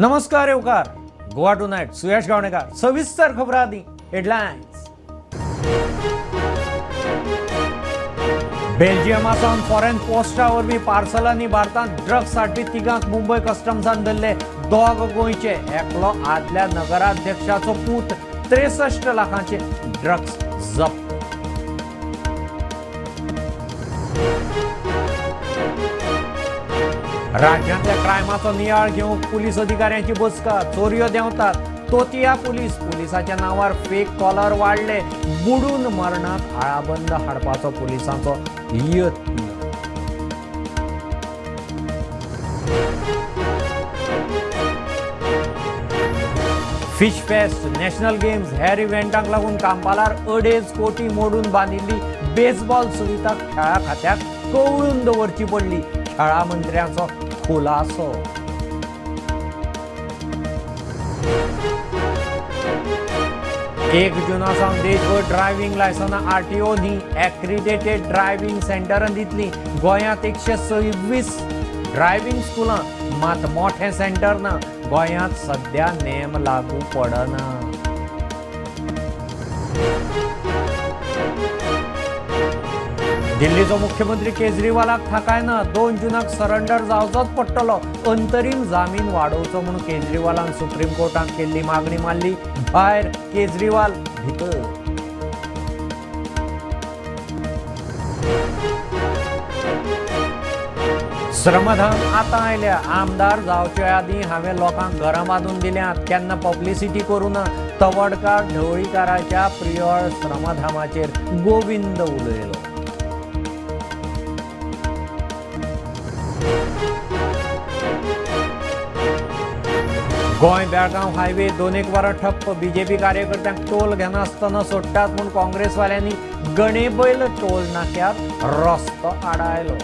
नमस्कार येवकार Goa two night, सुयश गावणेकार. सविस्तर खबरां आदी हेडलायन्स. बेल्जियमा सावन फॉरेन पोस्टा वरवीं पार्सलांनी भारतांत ड्रग्स हाडपी तिगांक मुंबय कस्टम्सान धरले. दोग गोंयचे, एकलो आदल्या नगराध्यक्षाचो पूत. 63 लाखांचे ड्रग्स जप्त. राज्यांतल्या क्रायमाचो नियाळ घेवंक पुलीस अधिकाऱ्यांची बसका. चोरयो देंवतात, तोतिया पुलीस. पुलिसाच्या नांवार फेक कॉलर वाडले. बुडून मरणाक आळाबंद हाडपाचो पुलिसांचो यत्न. फिश फेस्ट, नॅशनल गेम्स हेर इव्हेंटांक लागून कांपालार 2.5 कोटी मोडून बांदिल्ली बेसबॉल सुविधा खेळा खात्याक कवळून दवरची पडली. खेळा मंत्र्यांचो खुलासो. एक जुना सावन देशभर ड्रायव्हिंग लायसनां आरटीओ न्ही, एक्रिडेटेड ड्रायव्हिंग सेंटरां दितली. गोंयांत 126 ड्रायव्हिंग स्कुलां, मात मोठें सेंटर ना. गोंयांत सध्या नेम लागू पडना. दिल्लीचो मुख्यमंत्री केजरीवालाक थाकाय ना. 2 जुनाक सरंडर जावचोच पडटलो. अंतरीम जामीन वाडोवचो म्हूण केजरीवालान सुप्रीम कोर्टांत केल्ली मागणी मारली भायर. केजरीवाल भितर. श्रमधाम आतां आयल्या. आमदार जावचे आदीं हांवें लोकांक घरां बांदून दिल्यांत, केन्ना पब्लिसिटी करूं ना. तवडकार ढवळीकाराच्या प्रियोळ श्रमधामाचेर गोविंद उलयलो. गोंय बेळगांव हायवे 2 वरां ठप्प. बीजेपी कार्यकर्त्यांक टोल घेनासतना सोडटात म्हूण काँग्रेसवाल्यांनी गणेबैल टोल नाक्यार रस्तो आडायलो.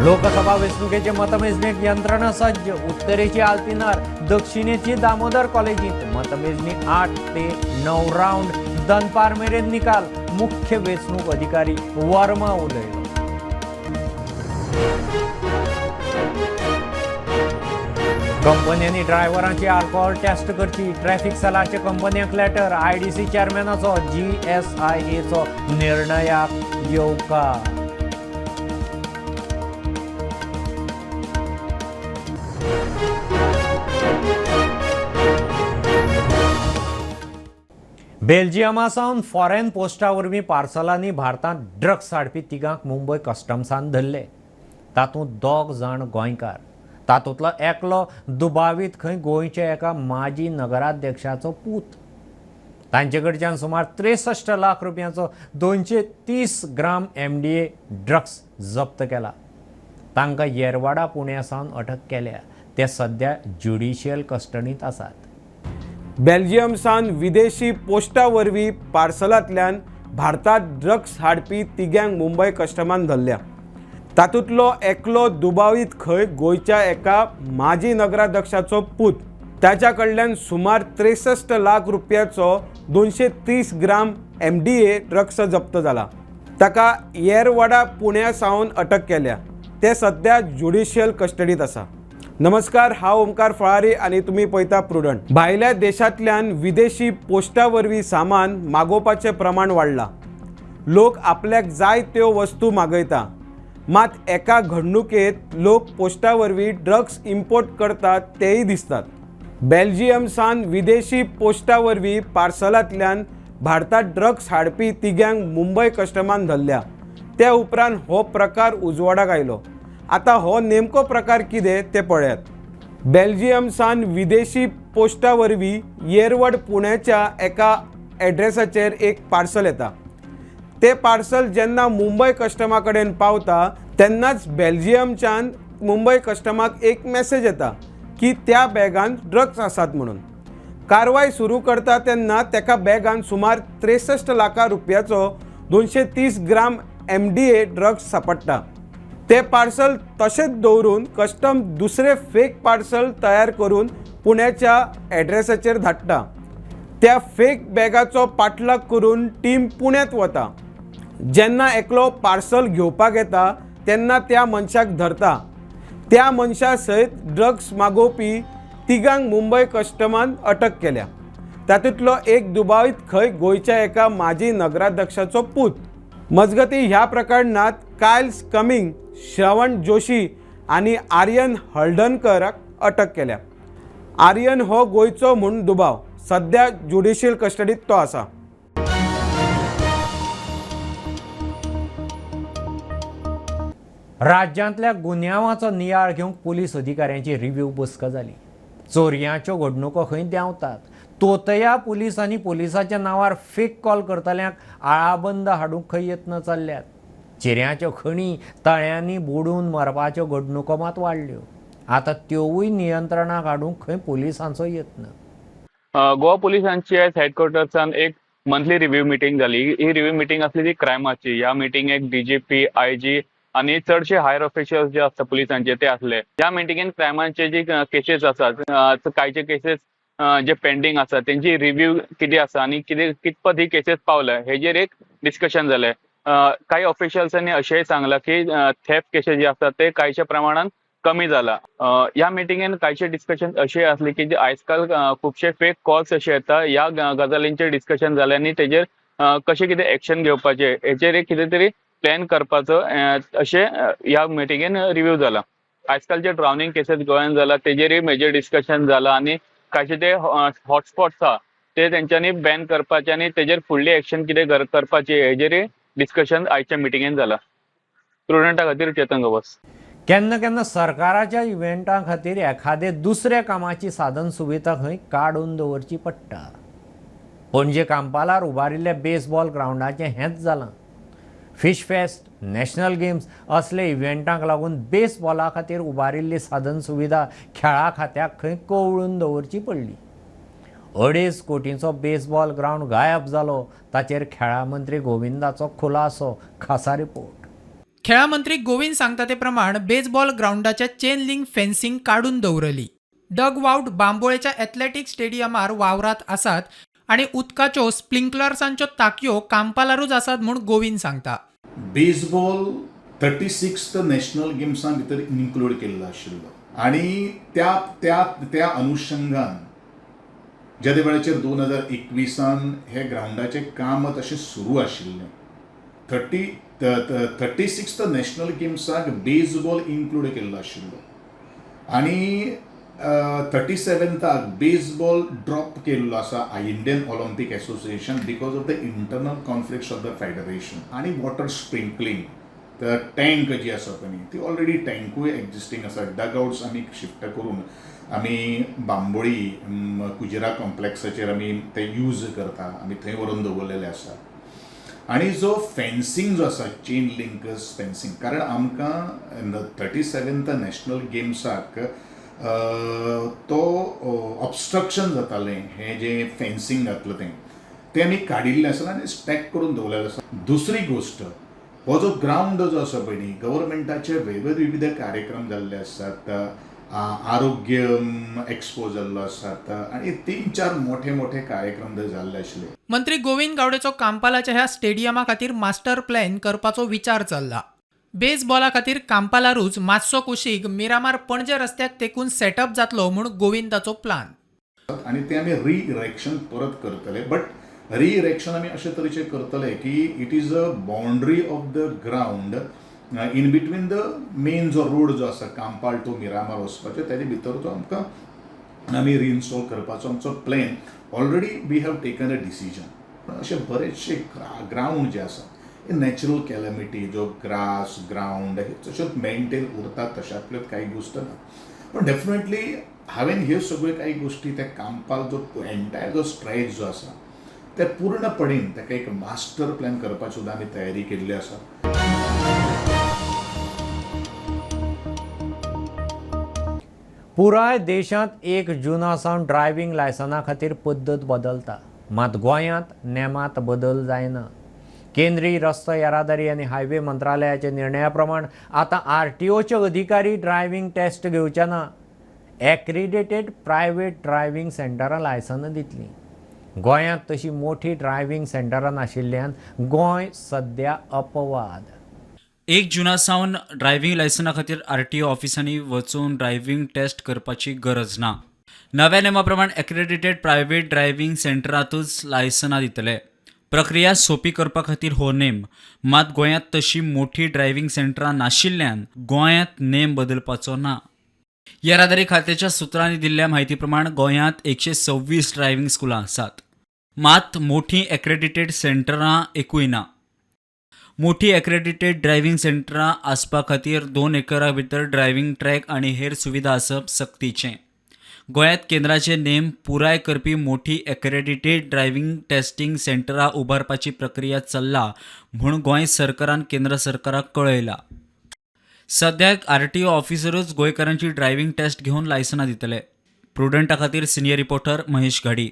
लोकसभा वेंचणुकेचे मतमेजणेक यंत्रणा सज्ज. उत्तरेची आल्तिनार, दक्षिणेची दामोदर कॉलेजींत मतमेजणी 8 ते 9 राऊंड. दनपार मेरेन निकाल. मुख्य वेंचणूक अधिकारी वर्मा उलयलो. कंपन्यांनी ड्रायव्हरांची अल्कोहोल टेस्ट करची. ट्रॅफिक सेलाचे कंपन्यांक लेटर. आयडीसी चेअरमॅनाचो जीएसआयएचो निर्णयाक येवकार. बेल्जियमा सावन फॉरेन पोस्टा वरवीं पार्सलांनी भारतांत ड्रग्स हाडपी तिगांक मुंबय कस्टम्सान धरले. तातूंत 2 जाण गोंयकार. तातूंतलो एकलो दुबावीत खंय गोंयच्या एका माजी नगराध्यक्षाचो पूत. तांचे कडच्यान सुमार 63 लाख रुपयांचो 230 ग्राम एमडीए ड्रग्स जप्त केला. तांकां येरवाडा पुण्या सावन अटक केल्या. ते सध्या ज्युडिशियल कस्टडींत आसात. बेल्जियम सावन विदेशी पोस्टा वरवीं पार्सलांतल्यान भारतांत ड्रग्स हाडपी तिग्यांक मुंबय कस्टमान धरल्या. तातूंतलो एकलो दुबावीत खंय गोंयच्या एका माजी नगराध्यक्षाचो पूत. ताच्या कडल्यान सुमार 63 लाख रुपयाचो 230 ग्राम एमडीए ड्रग्स जप्त जाला. ताका येरवाडा पुण्या सावन अटक केल्या. ते सध्या ज्युडिशियल कस्टडींत आसा. नमस्कार, हांव ओमकार फळारी आनी तुमी पळयता प्रुडंट. भायल्या देशांतल्यान विदेशी पोस्टा वरवीं सामान मागोवपाचें प्रमाण वाडलां. लोक आपल्याक जाय त्यो वस्तू मागयता, मात एका घडणुकेंत लोक पोस्टा वरवीं ड्रग्स इम्पोर्ट करतात तेय दिसतात. बेल्जियम सावन विदेशी पोस्टा वरवीं पार्सलांतल्यान भारतांत ड्रग्स हाडपी तिग्यांक मुंबय कस्टमान धरल्या. त्या उपरांत हो प्रकार उजवाडाक आयलो. आतां हो नेमको प्रकार कितें तें पळयात. बेल्जियम सावन विदेशी पोस्टा वरवीं येरवड पुण्याच्या एका एड्रेसाचेर एक पार्सल येता. तें पार्सल जेन्ना मुंबय कस्टमा कडेन पावता तेन्नाच बेल्जियमच्यान मुंबय कस्टमाक एक मॅसेज येता की त्या बॅगान ड्रग्स आसात म्हणून. कारवाय सुरू करता तेन्ना तेका बॅगान सुमार 63 लाखां रुपयाचो 230 ग्राम एमडीए ड्रग्स सांपडटा. ते पार्सल तशेंच दवरून कस्टम दुसरे फेक पार्सल तयार करून पुण्याच्या एड्रेसाचेर धाडटा. त्या फेक बॅगाचो पाठलाग करून टीम पुण्यात वता. जेन्ना एकलो पार्सल घेवपाक येता तेन्ना त्या मनशाक धरता. त्या मनशा सयत ड्रग्स मागोवपी तिगांक मुंबय कस्टमान अटक केल्या. तातूंतलो एक दुबावीत खंय गोंयच्या एका माजी नगराध्यक्षाचो पूत. मजगती ह्या प्रकरणांत कायल्स कमिंग, श्रवण जोशी आनी आर्यन हळदणकराक अटक केल्या. आर्यन हो गोंयचो म्हूण दुबाव, सध्या ज्युडिशियल कस्टडीत तो आसा. राज्यांतल्या गुन्यांवाचो नियाळ घेवंक पुलीस अधिकाऱ्यांची रिव्यू बसका जाली. चोरयांच्यो घडणुको खंय देंवतात. तोतया पुलीस आनी पुलिसाच्या नांवार फेक कॉल करतल्यांक आळाबंद हाडूंक खंय यत्न चल्ल्यात. चिऱ्यांच्यो खणी तळ्यांनी बुडून मरपाच्यो घडणुको मात वाडल्यो. आतां त्योवूय नियंत्रणाक हाडूंक खंय पुलिसांचो यत्न. गोवा पुलिसांची आयज हेडक्वॉर्टर्सान एक मंथली रिव्यू मिटींग जाली. ही रिव्यू मिटींग आसली ती क्रायमाची. ह्या मिटिंगेक डीजीपी, आयजी आनी चडशे हायर ऑफिशियल्स जे आसता पुलिसांचे ते आसले. ह्या मिटिंगेन क्रायमाचे जी केसीस आसात, कांयचे केसीस जे पेंडींग आसा तेंची रिव्यू कितें आसा आनी कितें कितपत ही केसीस पावल्या हेजेर एक डिस्कशन जालें. काही ऑफिशियल्सांनी अशेंय सांगलां की थेफ्ट केसीस जे आसात ते कांयच्या प्रमाणान कमी जाला. ह्या मिटिंगेन कांयचे डिस्कशन अशें आसलें की जे आयज काल खुबशे फेक कॉल्स अशे येता, ह्या गजालींचेर डिस्कशन जालें आनी तेजेर कशें कितें एक्शन घेवपाचें हेचेर एक कितें तरी प्लॅन करपाचो अशें ह्या मिटिंगेन रिव्यू जाला. आयज कालचे ड्रावनिंग केसीस गोंयांत जाला तेजेरूय मेजर डिस्कशन जाला आनी कांयचे ते हॉटस्पॉट्स आहा ते तेंच्यांनी बॅन करपाचे आनी तेजेर फुडली एक्शन कितें करपाची हेजेरूय डिस्कशन आयच्या मिटिंगेन जाला. प्रुडंटा खातीर चेतन गवस. केन्ना केन्ना सरकाराच्या इव्हेंटा खातीर एखादे दुसऱ्या कामाची साधन सुविधा खंय काडून दवरची पडटा. पणजे कांपालार उबारिल्ल्या बेसबॉल ग्रावंडाचें हेंच जालां. फिश फेस्ट, नॅशनल गेम्स असले इव्हेंटांक लागून बेसबॉला खातीर उबारिल्ली साधन सुविधा खेळा खात्याक खंय कवळून दवरची पडली. 2.5 कोटींचो बेसबॉल ग्रावंड गायब जालो ताचेर खेळा मंत्री गोविंदाचो खुलासो. खासा रिपोर्ट. खेळा मंत्री गोविंद सांगता ते प्रमाण बेसबॉल ग्रावंडाच्या चेन लिंक फेन्सिंग काडून दवरली. डग वावट बांबोळेच्या एथलेटिक स्टेडियमार वावरात आसात आनी उदकाच्यो स्प्रिंकलर्सांच्यो ताकयो कांपालारूच आसात म्हूण गोविंद सांगता. बेसबॉल 36th national गेम्सां भितर इन्क्लूड केल्लो आशिल्लो आनी त्या त्या त्या अनुशंगान ज्या वेळाचेर 2021 हे ग्रावंडाचें काम तशें सुरू आशिल्लें. 36th national गेम्साक बेसबॉल इन्क्लूड केल्लो आशिल्लो आनी 37th baseball drop केल्लो आसा Indian Olympic Association because of the internal conflicts of the federation. आनी वॉटर स्प्रिंकलिंग टँक जी आसा पळय ती ऑलरेडी टँकूय एग्जिस्टींग आसा. डगआउट्स आमी शिफ्ट करून आमी बांबोळी कुजिरा कॉम्प्लेक्साचेर आमी ते यूज करता, आमी थंय व्हरून दवरलेले आसा. आनी जो फेन्सिंग जो आसा चेन लिंक फेन्सिंग, कारण आमकां 37th national गेम्साक तो ऑबस्ट्रक्शन जातालें हें जें फेन्सिंग घातलं तें तें आमी काडिल्लें आसा आनी स्टॅक करून दवरलेलें आसा. दुसरी गोश्ट, हो जो ग्रावंड जो आसा पळय न्ही, गव्हर्मेंटाचे विविध कार्यक्रम जाल्ले आसात, आरोग्य एक्सपो जाल्लो आसात आनी 3-4 मोठे मोठे कार्यक्रम जाल्ले आशिल्ले. मंत्री गोविंद गावडेचो कांपालाच्या ह्या स्टेडियमा खातीर मास्टर प्लॅन करपाचो विचार चल्ला. बेसबॉला खातीर कांपालारूच मातसो कुशीक मिरामार पणजे रस्त्याक तेकून सेटअप जातलो म्हूण गोविंदाचो प्लान. आनी ते आमी रिइरेक्शन परत करतले, बट रिइरेक्शन आमी अशे तरेचें करतले की it is a boundary of the ground in between the main जो रोड जो आसा कांपाल टू मिरामार वचपाचो तेजे भितर तो आमकां आमी रिइन्स्टॉल करपाचो आमचो plan already we have taken a decision. अशे बरेचशे ग्रावंड जे आसा नॅचरल कॅलमिटी जो ग्रास ग्रावंड तश्योच मेंटेन उरतात तशातल्यो कांय गोश्ट ना, पण डेफिनेटली हांवें ह्यो सगळ्यो कांय गोश्टी त्या कांपाल जो एंटायर जो स्ट्रेच जो आसा ते पूर्णपणेन ताका एक मास्टर प्लॅन करपाची सुद्दां आमी तयारी केल्ली आसा. पुराय देशांत 1 जूना सावन ड्रायव्हिंग लायसना खातीर पद्दत बदलता, मात गोंयांत नेमांत बदल जायना. केंद्रीय रस्तो येरादारी आनी हायवे मंत्रालयाच्या निर्णया प्रमाण आतां आरटीओचे अधिकारी ड्रायव्हिंग टेस्ट घेवचे ना. Accredited private driving सेंटरां लायसनां दितलीं. गोंयांत तशी मोठी ड्रायव्हिंग सेंटरां नाशिल्ल्यान गोंय सद्या अपवाद. 1 जुना सावन ड्रायव्हिंग लायसन्सा खातीर आरटीओ ऑफिसांनी वचून ड्रायव्हिंग टेस्ट करपाची गरज ना. नव्या नेमा प्रमाण एक्रेडिटेड प्रायव्हेट ड्रायव्हिंग सेंटरांतूच लायसनां दितले. प्रक्रिया सोंपी करपा खातीर हो नेम. मात गोंयांत तशी मोठी ड्रायव्हिंग सेंटरां नाशिल्ल्यान गोंयांत नेम बदलपाचो ना. येरादारी खात्याच्या सुत्रांनी दिल्ल्या म्हायती प्रमाण गोंयांत 126 ड्रायव्हिंग स्कुलां आसात. मात मोठी एक्रेडिटेड सेंटरां एकूय ना. मोठी एक्रेडिटेड ड्रायव्हिंग सेंटरां आसपा खातीर 2 एकरा भितर ड्रायव्हिंग ट्रॅक आनी हेर सुविधा आसप सक्तीचें. गोंयांत केंद्राचे नेम पुराय करपी मोठी एक्रेडिटेड ड्रायव्हिंग टेस्टिंग सेंटरां उबारपाची प्रक्रिया चल्ला म्हूण गोंय सरकारान केंद्र सरकाराक कळयलां. सद्याक आरटीओ ऑफिसरूच गोंयकारांची ड्रायव्हिंग टेस्ट घेवन लायसनां दितले. प्रुडंटा खातीर सिनियर रिपोर्टर महेश घाडी.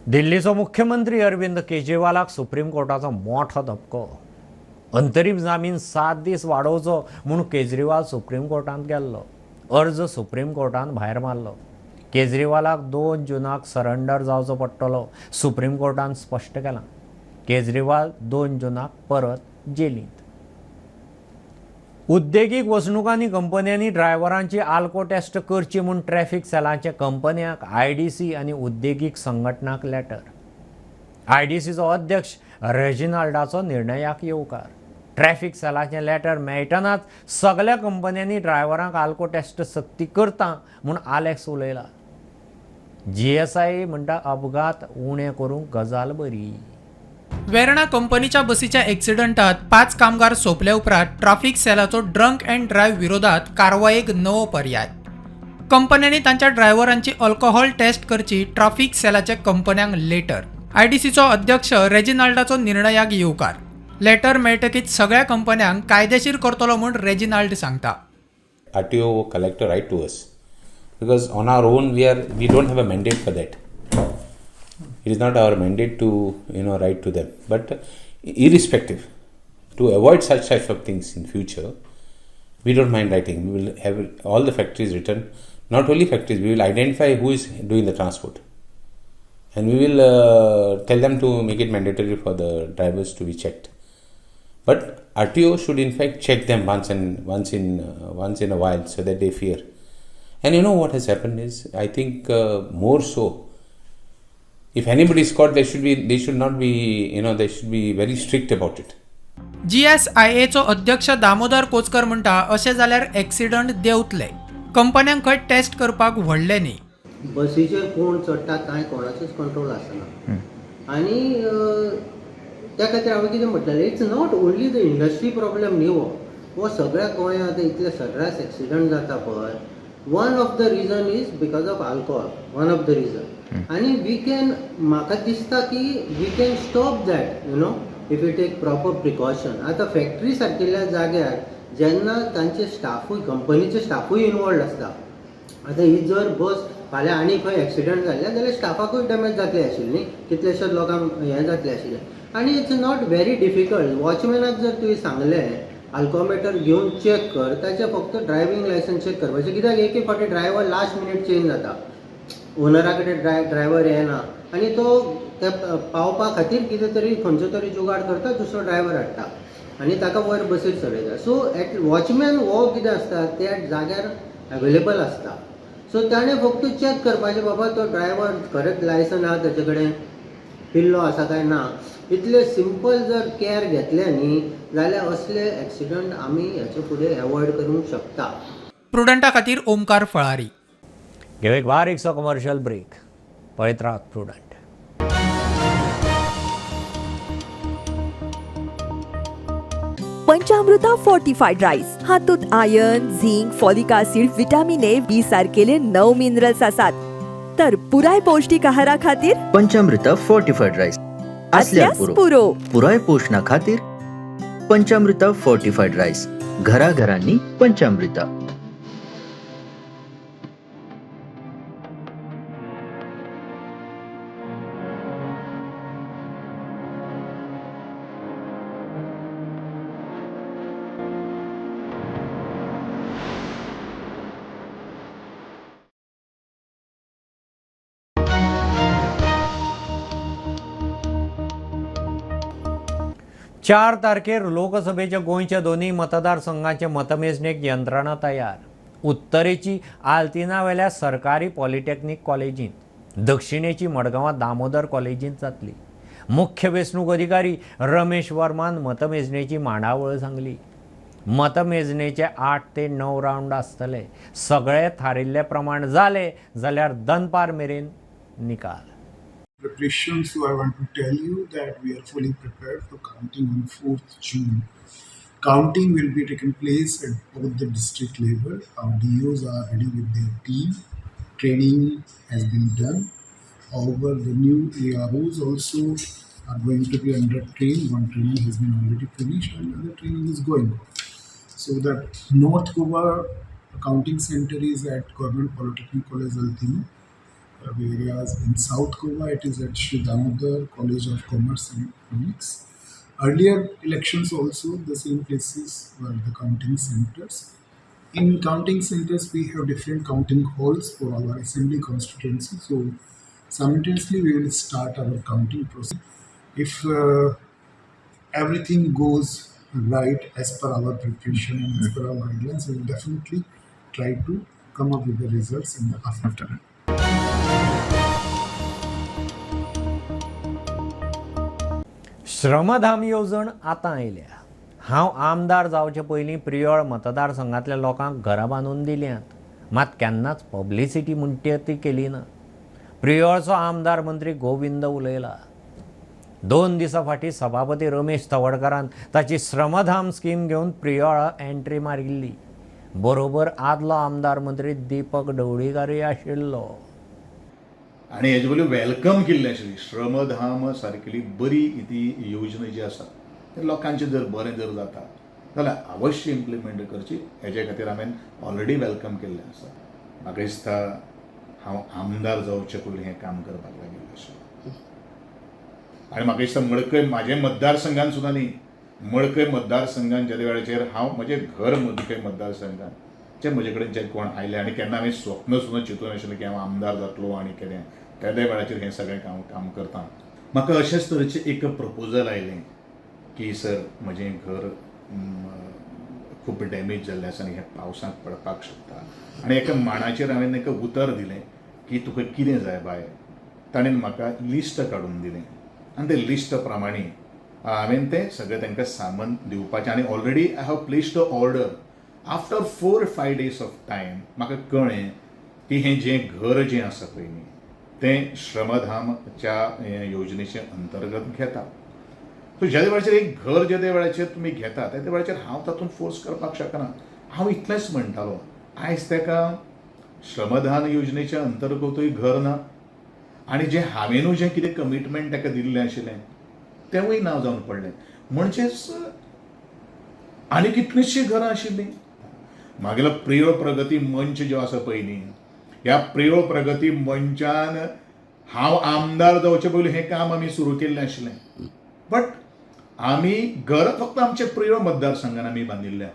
दिल्लीचो मुख्यमंत्री अरविंद केजरीवालाक सुप्रीम कोर्टाचो मोठो धपको. अंतरीम जामीन 7 दीस वाडोवचो म्हूण केजरीवाल सुप्रीम कोर्टांत गेल्लो. अर्ज सुप्रीम कोर्टान भायर मारलो. केजरीवालाक 2 जुनाक सरंडर जावचो पडटलो सुप्रीम कोर्टान स्पश्ट केलां. केजरीवाल 2 जुनाक परत जेलींत. उद्देगीक वसणुकांनी कंपन्यांनी ड्रायव्हरांची आल्को टेस्ट करची म्हूण ट्रॅफिक सेलाचे कंपन्यांक IDC आनी उद्देगीक संघटनांक लेटर. IDCचो अध्यक्ष रेजिनाल्डाचो निर्णयाक येवकार. ट्रॅफिक सेलाचें लेटर मेळटनाच सगल्या कंपन्यांनी ड्रायव्हरांक आल्को टेस्ट सक्ती करता म्हूण आलेक्स उलयला. GSI म्हणटा अपघात उणे करूंक गजाल बरी. वेर्णा कंपनीच्या बसीच्या एक्सिडंटात 5 कामगार सोंपले उपरांत ट्राफिक सेलाचो ड्रंक अँड ड्रायव्ह विरोधात कारवायेक नवो पर्याय. कंपन्यांनी तांच्या ड्रायव्हरांची अल्कोहोल टेस्ट करची ट्राफिक सेलाचे कंपन्यांक लेटर. IDCचो अध्यक्ष रेजिनाल्डाचो निर्णयाक येवकार. लेटर मेळटकीच सगळ्या कंपन्यांक कायदेशीर करतलो म्हूण रेजिनाल्ड सांगता. RTO collector write to us because on our own we don't have a mandate for that. It is not our mandate to write to them, but irrespective, to avoid such types of things in future, we don't mind writing. We will have all the factories written. Not only factories, we will identify who is doing the transport, and we will tell them to make it mandatory for the drivers to be checked. But RTO should in fact check them once in a while, so that they fear. And you know what has happened is, I think more so, if anybody is caught, they should be very strict about it. GSIAचो अध्यक्ष दामोदर कोचकर म्हणटा अशें जाल्यार accident देंवतले. कंपन्यांक खंय taste करपाक व्हडलें न्ही. बसीचेर कोण चडटा कांय कोणाचोच कंट्रोल आसना आनी त्या खातीर हांवें कितें म्हटलें, it's not only the industry problem न्ही, हो सगळ्या गोंयांत इतले सर्रास एक्सिडंट जाता पळय. One of the reason is because of alcohol, one of the reason. आनी we can, म्हाका दिसता की we can stop that, you know, if you take proper precaution. आतां फॅक्ट्री सारकिल्ल्या जाग्यार जेन्ना तांचे स्टाफूय, कंपनीचे स्टाफूय इनवॉल्ड आसता. आतां ही जर बस फाल्यां आनी खंय एक्सिडंट जाल्ले जाल्यार स्टाफाकूय डॅमेज जातली आशिल्ली न्ही, कितलेशेच लोकांक हें जातलें आशिल्लें. आनी it's not very difficult. वॉचमॅनाक जर तुवें सांगलें अल्कोमेटर घेवन चॅक कर, ताचें फक्त ड्रायव्हिंग लायसन्स चॅक करपाचें, कित्याक एक एक फावटी ड्रायव्हर लास्ट मिनीट चेंज जाता, ओनरा कडेन ड्रायव्हर येना आनी तो ते पावपा खातीर कितें तरी खंयचो तरी जुगाड करता, दुसरो ड्रायव्हर हाडटा आनी ताका वयर बसीर चडयता. सो एट वॉचमॅन हो कितें आसता त्या जाग्यार अवेलेबल आसता. सो ताणें फक्त चॅक करपाचें, बाबा तो ड्रायव्हर खरेंच लायसन आहा ताचे कडेन, पिल्लो आसा काय ना. इतले सिंपल जर केअर घेतले न्ही जाल्यार असले एक्सिडंट आमी हेचे फुडें एवॉयड करूंक शकता. प्रुडंटा खातीर ओमकार फळारी. घेवं एक बारीकसो कमर्शियल ब्रेक. पळयत राहात प्रुडंट. पंचामृता फोर्टिफाईड राईस हातूंत iron, zinc, folic acid, vitamin A, B सारकेले 9 मिनरल्स आसात. तर पुराय पौष्टिक आहारा खातीर पंचामृता फोर्टिफाईड राईस असल्यास पुरो. पुराय पोषणा खातीर पंचामृता फोर्टिफाईड राईस, घराघरांनी पंचामृता. 4 तारखेर लोकसभेच्या गोंयच्या दोनूय मतदारसंघांचे मतमेजणेक यंत्रणा तयार. उत्तरेची आल्तिना वेल्या सरकारी पॉलिटेक्नीक कॉलेजींत, दक्षिणेची मडगांवां दामोदर कॉलेजींत जातली. मुख्य वेंचणूक अधिकारी रमेश वर्मान मतमेजणेची मांडावळ सांगली. मतमेजणेचे 8 ते 9 रावंड आसतले. सगळे थारिल्ले प्रमाण जाले जाल्यार दनपार मेरेन निकाल. Preparation. So I want to tell you that we are fully prepared for counting on 4th June. Counting will be taken place at both the district level. Our DOs are ready with their team. Training has been done. However, the new AROs also are going to be under train. One training has been already finished and other training is going on. So that North Goa counting center is at Government Polytechnic College, Altino. Whereas in South Goa it is at Sri Damodar College of Commerce and Economics. Earlier elections also the same places were the counting centers. In counting centers we have different counting halls for our assembly constituency. So simultaneously we will start our counting process. If everything goes right as per our preparation and as per our guidelines, we will definitely try to come up with the results in the afternoon. Shramdham येवजण आतां आयल्या. हांव आमदार जावचे पयलीं प्रियोळ मतदारसंघांतल्या लोकांक घरां बांदून दिल्यांत, मात केन्नाच पब्लिसिटी म्हणटा ती केली ना. प्रियोळचो आमदार मंत्री गोविंद उलयला. 2 दिसां फाटीं सभापती रमेश तवडकारान ताची श्रमधाम स्कीम घेवन प्रियोळा एंट्री मारिल्ली. बरोबर आदलो आमदार मंत्री दीपक ढवळीकारय आशिल्लो. आनी हेजे पयलीं welcome केल्लें आशिल्ली श्रमधाम सारकेली बरी ती योजना जी आसा ते लोकांचें जर बरें जर जाता जाल्यार अवश्य इम्प्लिमेंट करची. हेजे खातीर हांवें ऑलरेडी welcome केल्लें आसा. म्हाका दिसता हांव आमदार जावचे पयलीं हें काम करपाक लागिल्लें आशिल्लें. आनी म्हाका दिसता मडकय म्हाजे मतदारसंघान सुद्दां न्ही, मडकय मतदारसंघान ज्या वेळाचेर हांव म्हजें घर मडकय मतदारसंघान जे म्हजे कडेन जे कोण आयले आनी केन्ना हांवें स्वप्न सुद्दां चिंतून नाशिल्लें की हांव आमदार जातलो आनी कितें, त्या वेळाचेर हें सगळें काम करता. म्हाका अशेंच तरेचें एक प्रपोजल आयलें की सर म्हजें घर खूब डॅमेज जाल्लें आसा आनी हें पावसांत पडपाक शकता. आनी एका माणाचेर हांवें तांकां उतर दिलें की तुका कितें जाय बाय, ताणें म्हाका लिस्ट काडून दिलें आनी ते लिस्ट प्रमाणे हांवें तें सगळें तांकां सामान दिवपाचें. आनी already I have placed a order. After 4-5 days of time म्हाका कळ्ळें की हें जें घर जें आसा पळय न्ही तें श्रमधामच्या योजनेचे अंतर्गत घेता. सो ज्या वेळाचेर एक घर ज्या वेळाचेर तुमी घेता त्या वेळाचेर हांव तातूंत फोर्स करपाक शकना. हांव इतलेंच म्हणटालो, आयज ताका श्रमदान योजनेच्या अंतर्गतूय घर ना आनी जें हांवेनूय जें कितें कमिटमेंट ताका दिल्लें आशिल्लें तेंवूय ना जावन पडलें. म्हणजेच आनी कितलींशीं घरां आशिल्लीं. मागीर प्रियोळ प्रगती मंच जो आसा पळय न्ही, ह्या प्रियोळ प्रगती मंचान हांव आमदार जावचे पयलीं हें काम आमी सुरू केल्लें आशिल्लें. बट आमी घर फक्त आमच्या प्रियोळ मतदारसंघान आमी बांदिल्लें आहा,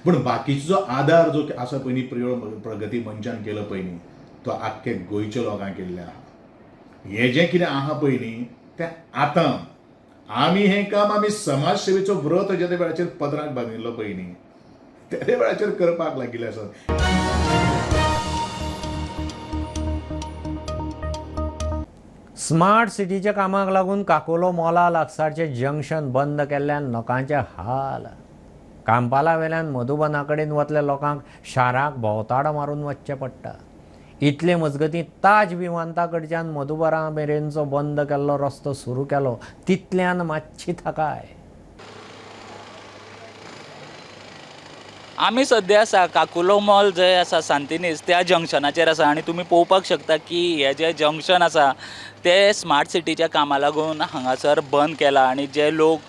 पूण बाकीचो जो आदार जो आसा पळय न्ही प्रियोळ प्रगती मंचान केलो पळय न्ही तो आख्खे गोंयच्या लोकांक केल्लें आहा. हें जें कितें आहा पळय न्ही तें आतां आमी हें काम आमी समाज सेवेचो व्रत ज्या वेळाचेर पदराक बांदिल्लो पळय न्ही त्या वेळाचेर करपाक लागिल्ले आसात. स्मार्ट सिटीच्या कामाक लागून काकोलो मॉला लागसारचें जंक्शन बंद केल्ल्यान लोकांचे हाल. कांपाला वेल्यान मधुबना कडेन वतल्या लोकांक शाराक भोंवताडो मारून वचचें पडटा. इतले मजगतीं ताज विमानता कडच्यान मधुबना मेरेनचो बंद केल्लो रस्तो सुरू केलो, तितल्यान मातशी थाकाय. आमी सद्या आसा काकुलो मॉल जंय आसा सांतिनेज त्या जंक्शनाचेर आसा आनी तुमी पळोवपाक शकता की हे जे जंक्शन आसा ते स्मार्ट सिटीच्या कामा लागून हांगासर बंद केला आनी जे लोक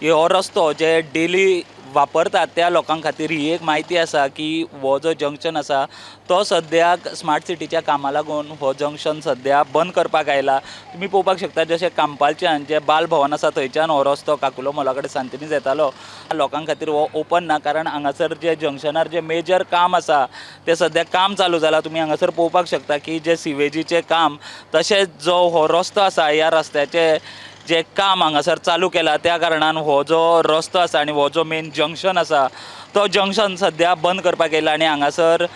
हो रस्तो जे डेली वापरतात त्या लोकां खातीर ही एक म्हायती आसा की हो जो जंक्शन आसा तो सद्याक स्मार्ट सिटीच्या कामा लागून हो जंक्शन सद्या बंद करपाक आयला. तुमी पळोवपाक शकता जशें कांपालच्यान जे बाल भवन आसा थंयच्यान हो रस्तो काकुलो मॉला कडेन सांतिनेज येतालो. लोकां खातीर हो ओपन ना कारण हांगासर जे जंक्शनार जे मेजर काम आसा तें सद्याक काम चालू जालां. तुमी हांगासर पळोवपाक शकता की जे सिवेजीचें काम तशेंच जो हो रस्तो आसा ह्या रस्त्याचे जे काम हांगासर चालू केलां त्या कारणान हो जो रस्तो आसा आनी हो जो मेन जंक्शन आसा तो जंक्शन सद्या बंद करपाक येयला आनी हांगासर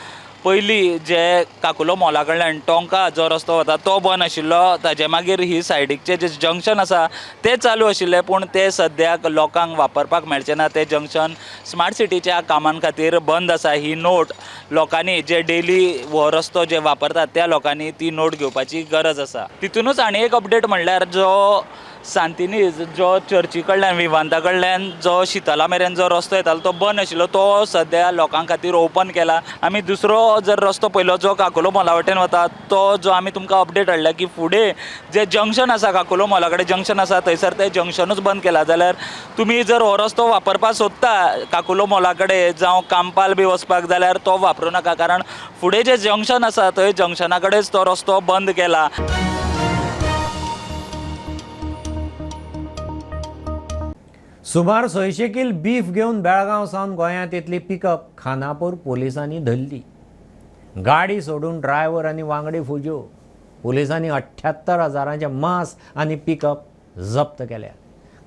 पयलीं जे काकुलो मॉला कडल्यान टोंका जो रस्तो वता तो बंद आशिल्लो, ताजे मागीर ही सायडीकचें जे जंक्शन आसा तें चालू आशिल्लें, पूण तें सद्याक लोकांक वापरपाक मेळचें ना. तें जंक्शन स्मार्ट सिटीच्या कामान खातीर बंद आसा. ही नोट लोकांनी जे डेली हो रस्तो जे वापरतात त्या लोकांनी ती नोट घेवपाची गरज आसा. तितूनच आनी एक अपडेट म्हणल्यार जो सांतिनीज जो चर्ची कडल्यान विवांता कडल्यान जो शितला मेरेन जो रस्तो येतालो तो बंद आशिल्लो, तो सद्या लोकां खातीर ओपन केला. आमी दुसरो जर रस्तो पळयलो जो काकुलो मॉला वटेन वता तो जो आमी तुमकां अपडेट हाडल्या की फुडें जे जंक्शन आसा काकुलो मॉला कडेन जंक्शन आसा थंयसर तें जंक्शनूच बंद केला. जाल्यार तुमी जर हो रस्तो वापरपाक सोदता काकुलो मॉला कडेन जावं कांपाल बी वचपाक जाल्यार तो वापरूं नाका, कारण फुडें जें जंक्शन आसा थंय जंक्शना कडेच तो रस्तो बंद केला. सुमार 600 कील बीफ घेवन बेळगांव सावन गोंयांत येतली पिकअप खानापूर पोलिसांनी धरली. गाडी सोडून ड्रायव्हर आनी वांगडी फुज्यो. पोलिसांनी 78,000 मांस आनी पिकअप जप्त केल्या.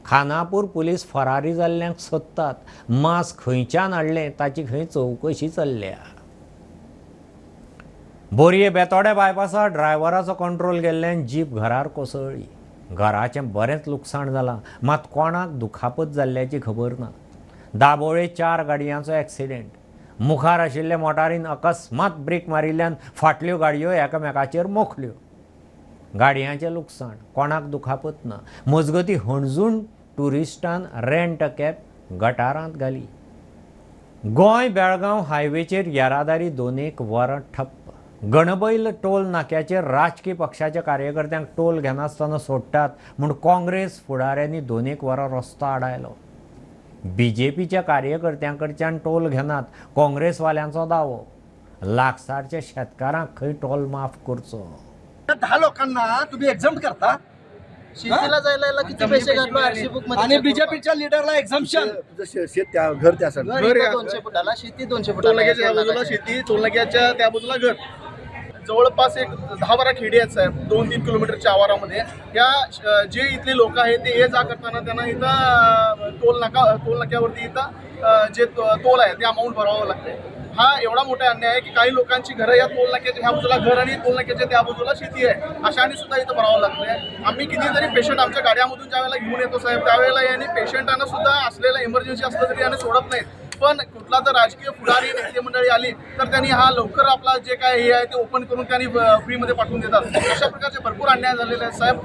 खानापूर पोलीस फरारी जाल्ल्यांक सोदतात. मांस खंयच्यान हाडलें ताची खंय चवकशी चल्ल्या. बोरये बेतोडे बायपासार ड्रायव्हराचो कंट्रोल गेल्ल्यान जीप घरार कोसळ्ळी. घराचें बरेंच लुकसाण जालां, मात कोणाक दुखापत जाल्ल्याची खबर ना. दाबोळे 4 गाडयांचो एक्सिडेंट. मुखार आशिल्ले मोटारीन अकस्मात ब्रेक मारिल्ल्यान फाटल्यो गाडयो एकामेकाचेर मोखल्यो. गाडयांचें लुकसाण, कोणाक दुखापत ना. मजगती हणजूण ट्युरिस्टान रेंट कॅब गटारांत घाली. गोंय बेळगांव हायवेचेर येरादारी 2-1 वरां ठप्प. गणबैल टोल नाक्याचेर राजकी पक्षाच्या कार्यकर्त्यांक टोल घेनासतना सोडटात म्हूण काँग्रेस फुडाऱ्यांनी 2-1 वरां रस्तो आडायलो. बीजेपीच्या कार्यकर्त्यां कडच्यान टोल घेनात काँग्रेसवाल्यांचो दावो. लागसारच्या शेतकारांक खंय टोल माफ करचो. 10 लोकांना तुम्ही एक्झाम करता, शेतीला जायला किती पैसे घातलो आरसी बुक मध्ये, आणि बीजेपीच्या लीडरला एक्झाम्पशन. शेत त्या घर त्या घर 200 फुटाला, शेती 200 फुटाला, टोलनाक्याच्या या बाजूला शेती, टोलनाक्याच्या त्या बाजूला घर. जवळपास एक 10-12 खेडी आहेत साहेब, 2-3 किलोमीटरच्या आवारामध्ये. या जे इथले लोक आहेत ते ये जा करताना त्यांना इथं टोल नाक्यावरती इथं जे टोल आहे ते अमाऊंट भरावं लागते. हा एवढा मोठा अन्याय आहे की काही लोकांची घरं या टोल नाक्याच्या ह्या बाजूला घर आणि टोल नाक्याच्या त्या बाजूला शेती आहे, अशाने सुद्धा इथं भरावं लागतंय. आम्ही कितीतरी पेशंट आमच्या गाड्यामधून ज्या वेळेला घेऊन येतो साहेब त्यावेळेला यांनी पेशंटांना सुद्धा असलेला इमर्जन्सी असलं तरी यांनी सोडत नाहीत. पण कुठला जर राजकीय पुढारी नेते मंडळी आली तर त्यांनी हा लवकर आपला जे काय हे आहे ते ओपन करून त्यांनी फ्रीमध्ये पाठवून देतात. अशा प्रकारचे भरपूर अन्याय झालेले आहेत साहेब.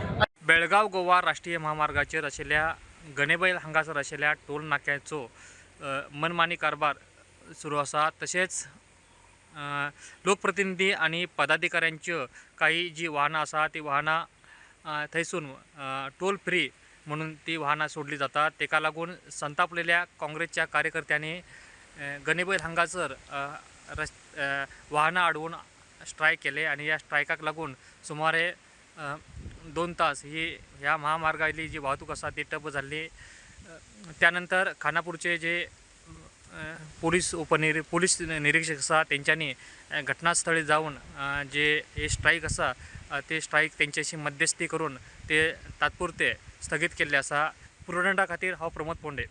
बेळगांव गोवा राष्ट्रीय महामार्गाचेर आशिल्ल्या गणेबैल हांगासर आशिल्ल्या टोल नाक्याचो मनमानी कारभार सुरू आसा. तशेंच लोकप्रतिनिधी आनी पदाधिकाऱ्यांच्यो काही जी वाहनां आसा ती वाहनां थंयसून टोल फ्री म्हणून ती वाहनां सोडली जातात. ताका लागून संतापलेल्या काँग्रेसच्या कार्यकर्त्यांनी गणेबैल हांगासर वाहनां आडवून स्ट्रायक केले आनी ह्या स्ट्रायकाक लागून सुमारे 2 तास ही ह्या महामार्गावयली जी वाहतूक आसा ती ठप्प जाल्ली. त्यानंतर खानापूरचे जे पोलीस पोलीस निरीक्षक आसा तेंच्यांनी घटनास्थळी जावन जे हे स्ट्रायक आसा ते स्ट्रायक तेंच्याशी मध्यस्थी करून ते तात्पुरते स्थगीत केल्ले आसा. पुरवठा खातीर हांव प्रमोद पोंडे.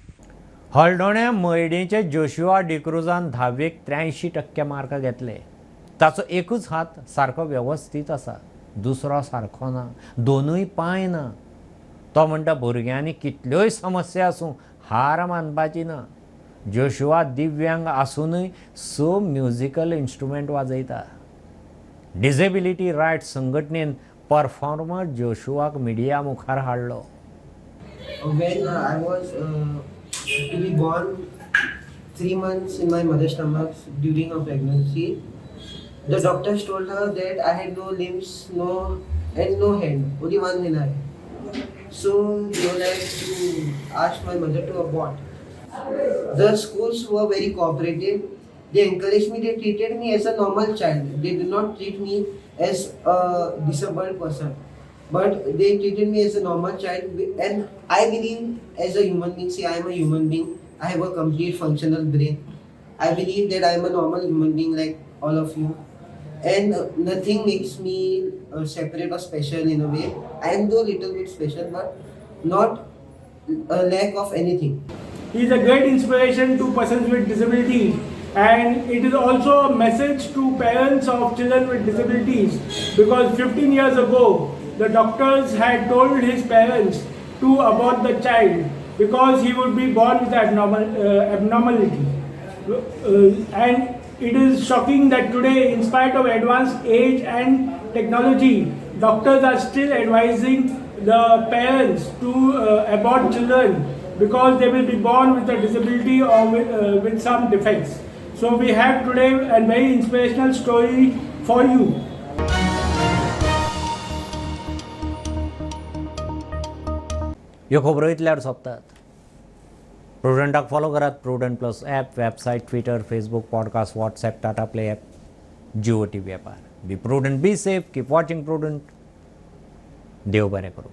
हळदोण्या मयडेचे जोशुआ डिक्रुजान 10वेक 83% मार्क घेतले. ताचो एकूच हात सारको वेवस्थीत आसा, दुसरो सारको ना, दोनूय पांय ना. तो म्हणटा भुरग्यांनी कितल्योय समस्या आसूं हार मानपाची ना. जोशुआ दिव्यांग आसूनय 6 म्युजिकल इन्स्ट्रुमेंट वाजयता. डिसेबिलिटी रायट्स संघटनेन परफॉर्मर जोशुआक मिडिया मुखार हाडलो. When I was to be born 3 months in my mother's stomach during her pregnancy, the doctors told her that I had no limbs, no and no hand, only one hand I had. So they were like to ask my mother to abort. The schools were very cooperative. They encouraged me. They treated me as a normal child. They did not treat me as a disabled person, but they treated me as a normal child. And I believe as a human being, see, I am a human being. I have a complete functional brain. I believe that I am a normal human being like all of you, and nothing makes me separate or special in a way. I am though little bit special, but not a lack of anything. He is a great inspiration to persons with disabilities, and it is also a message to parents of children with disabilities, because 15 years ago the doctors had told his parents to abort the child because he would be born with abnormality. And it is shocking that today, in spite of advanced age and technology, doctors are still advising the parents to abort children because they will be born with a disability or with some defects. So we have today a very inspirational story for you. ह्यो खबरो इतल्यार सोंपतात. प्रुडंटाक follow करात. Prudent plus app, website, Twitter, Facebook, podcast, WhatsApp, Tata Play app, Jio TV ॲपार. Be prudent, be safe, keep watching Prudent. देव बरें करूं.